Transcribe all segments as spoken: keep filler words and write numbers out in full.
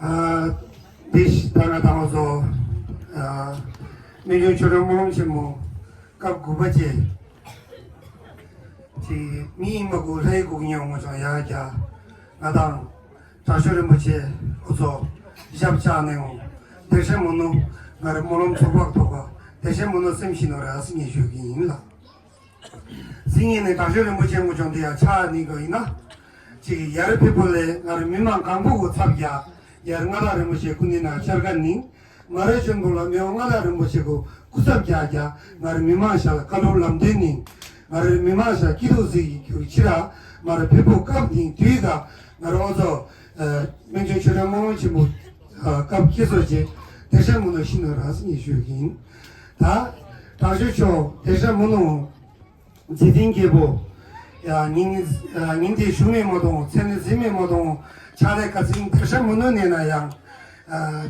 ཨ། འདི་ད་ང་དང་ཚོ་ཨ། སྨན་ཆུང་ཆོས་སྒྲོན་སྨོན་ལམ་ཆེན་མོ་སྐབས་དགུ་པ་བཅས་ཀྱི་མི་ཡིན་པ་གུ་ལྷའི་གུ་ཉེ་འོང་ཅང་ཡ་རྒྱ་ང་དང་དྲག་ཤོས་རིན་པོ་ཆེ་འུ་ཚོ་ཞབས་བཅགས་ནས་འོང་། དེ་བཞིན་མུ་ནུ་ང་རེ་སྨོན་ལམ་ཚོགས་པ་ཐོག་ག་དེ་བཞིན་མུ་ནུ་སེམས་ཤིན་ནོ་ར་སི་ངེས་ཞུ་གི་ཡིན་ལ། སི་ངེས་ནས་དྲག་ཤོས་རིན་པོ་ཆེ་ངུ་ཅང་དེ་ཡ་ཆ་ནི་ག་ཡིན་ན། ཅིག་ཡར་ཕེབས་པོ་ལས་ང་རེ་མི་མང་གང་པོ་གུ་ཚབ་རྒྱ་ཡར་མངའ་བདག་རིན་པོ་ཆེ་སྐུ་མདུན་ན་བཅར་ག་ནི། ང་རེ་ཆོན་པོ་ལ་མེའོ་མངའ་བདག་རིན་པོ་ཆེ་གུ་སྐུ་ཚབ་རྒྱ་རྒྱ་ང་རེ་མི་མང་ཤ་ལ་བཀའ་སློབ་ལམ་སྟོན་ནི། ང་རེ་མི་མང་ཤ་སྐྱིད་སྡུག་ཟིག་གི་གུ་ཕྱི་ར་ང་རེ་ཕེབས་པོ་སྐབས་ནི་དུས་ག་ང་རེ་འོ་ཚོ་སྨན་ཆུང་ཆོས་སྒྲོན་སྨོན་ལམ་ཆེན་མོ་སྐབས་ཁྱེད་ཚོ་ཅེ་དེ་ཤ་མུ་ནུ་ཤིན་ནོ་ར་སི་ངེས་ཞུ་གི་ཡིན། ད་དྲག་ཤོས་ཆོ་དེ་ཤ་མུ་ནུ། འཇིག་རྟེན་རྒྱལ་པོ། ཡ་ཉིན་ཉིན་དེ་ཞུ་མེད་མ་གཏོང་། ཚེ་ནི་ཟིན་མེད་མ་གཏོང་། ཕྱག་ལས་ཁ་ཚིག་བདེ་ཤ་མུ་ནུ་ནས་ན་ཡང་།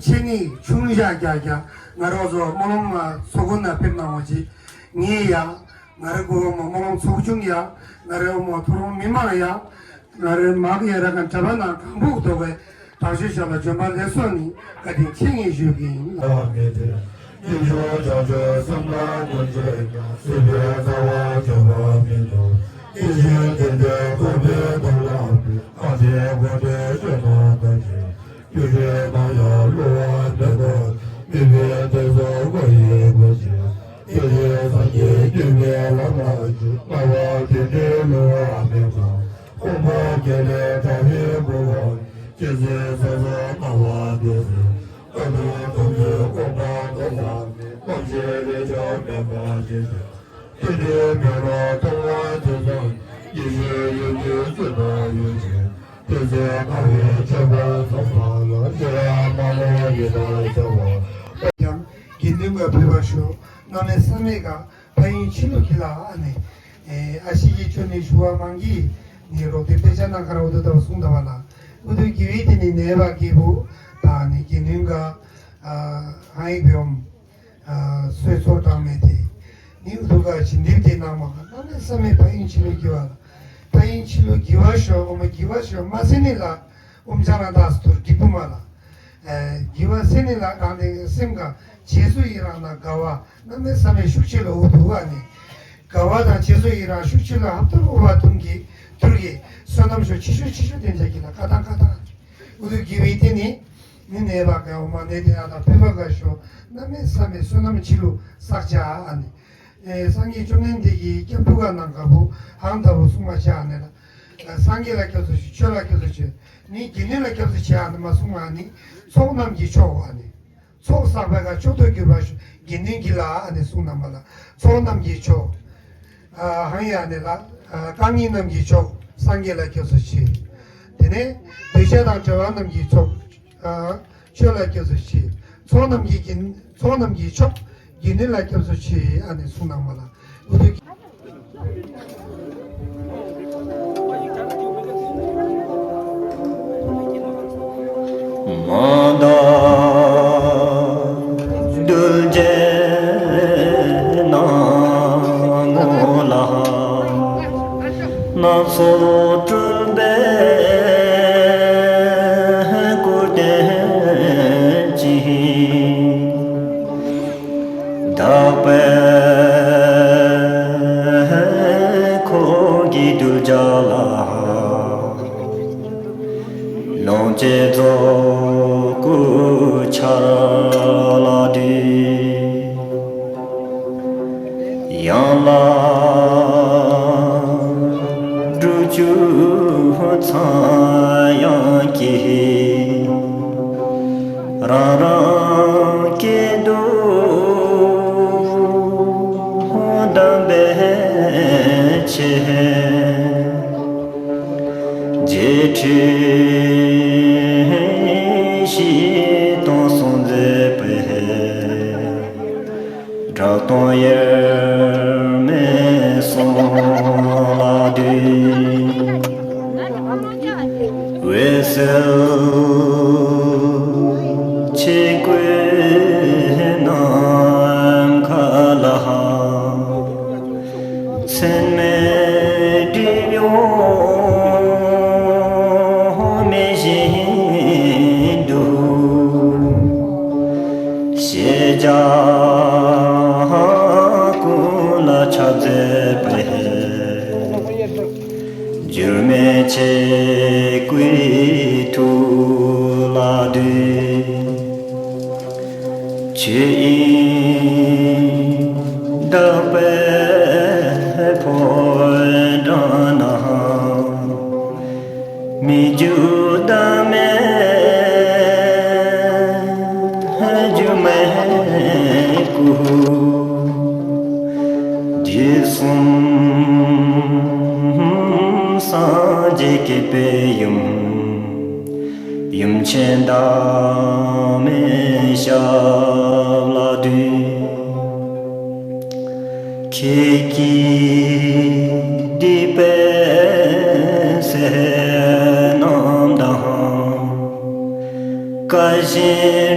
ཆེ་ནི་ཆུང་བཞག་རྒྱ་རྒྱ་ང་རོ་ཚོ་སྨོན་ལམ་ཚོགས་ཁང་ན་ཕེབས་གནང་བ་ཅིག་ངས་ཡ། ང་རེ་གོ་བ་མ་སྨོན་ལམ་ཚོགས་ཆུང་ཡ། ང་རེ་འོ་མ་ཐོ་རོང་མི་མང་ཡ། ང་རེ་མ་གི་ཡ་ར་ག་གྲྭ་པ་ན་གང་བུག་ཐོག་གི་དྲག་ཤོས་ཞབས་ལ་འབྱོན་པ་ལེགས་སོ་ནི་བཀའ་དྲིན་ཆེ་ངས་ཞུ་གི་ཡིན། ལ་མེད་དེ། ཡིད་འཕྲོག་བྱང་ཆུབ་སེམས་དང་ཀུན་བྱེད་ཀྱང་། སྲིད་པའི་རྩ་བ་འཇོམས་པ་མི་འདུག་ཡེ་ཤེས་ལྡན་པའི་ཐུབ་པའི་མཐུ་ལ་ཕུལ། ཨ་ཏི་མགོན་པོའི་སྤྱོད་པ་ལྟར་བྱེད། བརྒྱུད་པའི་ནམ་ཡང་བསླུ་བ་མེད་པར། དམིགས་པའི་གཏད་སོ་ཀུན་ཡིད་དགོངས་བཞིན། ཡེ་ཤེས་སངས་རྒྱས་འདུས་པའི་ལམ་ལ་འཇུག་སྨྲ་བ་དེ་འདྲའི་བསླུ་བ་མེད་པར། དཀོན་པོ་དགེ་ལེགས་དགྲ་བོའི་མགོ་བོར། ཅི་མཛད་སོ་སོ་སྣང་བ་འདུས་སུ། བཀའ་དང་སྡོམ་པའི་དགོངས་པ་རྫོགས་པ་མེད། རྨང་གཞི་རེ་ཆོག་མེད་པ་ཅི་བྱ། དེ་འདྲའི་མེ་ལོང་སྟོང་བ་དེ་ཚོ། ཡེ་ཤེས་ཡུལ་གྱི་སྤྱོད་པ་ཡོད་ཅིང་། དེ་ཚེ་ལྟ་བའི་ཆོས་པ་ཚོགས་པ་ལ། ཅི་རང་མ་ལོ་ཡི་དྭགས་བྱ་བ། ཀྱང་དགེ་འདུན་པ་ཕེབས་པར་ཞུ། གནམ་མེད་ས་མེད་ག་ཕ་ཡུལ་ཕྱི་ལུགས་ཀྱི་ལ་ཨ་ནི། ཨ་ཤི་ཡི་ཆོས་ནི་ཞུ་བ་མང་གི་ནི་རོགས་དེ་དཔེ་ཆ་ནང་ཁར་འོ་དོ་ལྟ་བུ་གསུངས་ད་བ་ལ། ཨུ་ཐུ་གི་བི་དེ་ནི་ནེ་བ་གི་བུ་ད་ནི་དགེ་འདུན་ག་ཧང་ཡིག་བེའོམ། སོས་ཚོར་གྲངས་མེད་དེ། ནི་ཨུ་ཐུ་ག་བྱིན་འདེབས་དེ་གནང་མ་ག་གནམ་མེད་ས་མེད་ཕ་ཡུལ་ཕྱི་ལུགས་ཀྱི་བ་ལ། ཕ་ཡུལ་ཕྱི་ལུགས་ཀྱི་བ་ཤོ་ཨོ་མ་གི་བ་ཤོ་མ་སེ་ནི་ལ། ཨོམ་ཅང་རང་དག་སུ་ཐུར་འགྲིག་པོ་མ་ལ། ཨེ། དགེ་བ་སེ་ནི་ལ་རང་དེ་སེམས་ག་རྗེས་སུ་ཡི་རང་ན་དགའ་བ་གནམ་མེད་ས་མེད་ཤུགས་ཆེ་ལ་འུ་ཐུག་བ་ནི། དགའ་བ་དང་རྗེས་སུ་ཡི་རང་ཤུགས་ཆེ་ལ་ཧབ་ཏུ་འུ་བ་ཐུང་གི་ཐུར་གི་བསོད་ནམས་ཤོ་ཆེ་ཤོ་ཆེ་ཤོ་དེ་འཇག་གི་ལ་ཀ་ཐང་ཀ་ཐང་། འུ་ཐུག་དགེ་བའི་དེ་ནི་ནི་ནེ་བ་ག་འོ་མ་ནེ་དེ་ན་དང་ཕེ་བ་ག་ཤོ་གནམ་མེད་ས་མེད་བསོད་ནམས་ཆེ་ལུ་བསགས་བྱ་ཨ་ནི། ཨེ། སངས་རྒྱས་བཅོམ་ལྡན་འདས་ཀྱིས་སྐྱབས་ཐུགས་ཀ་ནང་དཀར་པོ་ཧང་ལྟ་བུ་གསུངས་པ་ཆ་ནས་ལ། སངས་རྒྱས་ལ་སྐྱབས་སུ་མཆི། ཆོས་ལ་སྐྱབས་སུ་མཆི། ནི་དགེ་འདུན་ལ་སྐྱབས་སུ་མཆི་ཨ་ནི་མ་གསུངས་ཨ་ནི། ཚོགས་རྣམས་ཀྱི་མཆོག་ཨ་ནི། ཚོགས་བསགས་པའི་ཀ་མཆོག་ཏུ་གྱུར་པ་དགེ་འདུན་གྱི་ལ་ཨ་ནི་གསུངས་ན་མ་ལ། ཚོགས་རྣམས་ཀྱི་མཆོག་ཨ་ཧང་ཡ་ནི་ལ། ཨ་རྐང་གཉིས་རྣམས་ཀྱི་མཆོག་སངས་རྒྱས་ལ་སྐྱབས་སུ་མཆི། དེ་ནས་འདུས་བྱས་དང་བྲལ་བ་རྣམས་ཀྱི་མཆོག་ཨ། ཆོས་ལ་སྐྱབས་སུ་མཆི། ཚོགས་རྣམས་ཀྱི་དགེ། ཚོགས་རྣམས་ཀྱི་མཆོག་དགེ་འདུན་ལ་སྐྱབས་སུ་མཆི་ཨ་ནི་གསུངས་གནང་བ་ལ། ཨུ་ཐུ། མ་དག་གདུལ་བྱའི་སྣང་ངོ་ལ། སྣ་ཚོགས་སྤྲུལ་པས་བསྐོར་ལྡན་ཅིང་། དག་པའི་འཁོར་གྱིས་གདུལ་བྱ་ལ། ལོངས་སྤྱོད་རྫོགས་སྐུ་འཆར་ལ་འདུད། ཡང་ལ་སྒྲུབ་བཅུ་ཚངས་དབྱངས་ཀྱིས། རང་རང་སྐད་དུ་གདམས་པའི་ཆེད། རྗེས་ཁྲིད་ དང་དབྱེར་མེད་གསུམ་ལ་འདུད། འོད་གསལ་ཆོས་སྐུ་ནམ་མཁའ་ལ། མཚན་མེད་སྒྲིབ་གཡོགས་མེད་བཞིན་དུ། ཤེས་བྱ་ཀུན་ལ་ཁྱབ་མཛད་པའི། འགྱུར་མེད་ཆོས་སྐུའི་ཐུགས་ལ་འདུད། ཆོས་དབྱིངས་དག་པའི་ཕོ་བྲང་ན། མི་འགྱུར་བདག་མེད་སྒྱུ་མའི་སྐུ། དུས་གསུམ་སངས་རྒྱས་བསྐྱེད་པའི་ཡུམ། ཡུམ་ཆེན་བདག་མེད་ཞབས་ལ་འདུད། ཁྱེད་ཀྱིས་བསྡུས་པའི་ཚེ་རྣམས་དང་། བཀའ་བཞིན་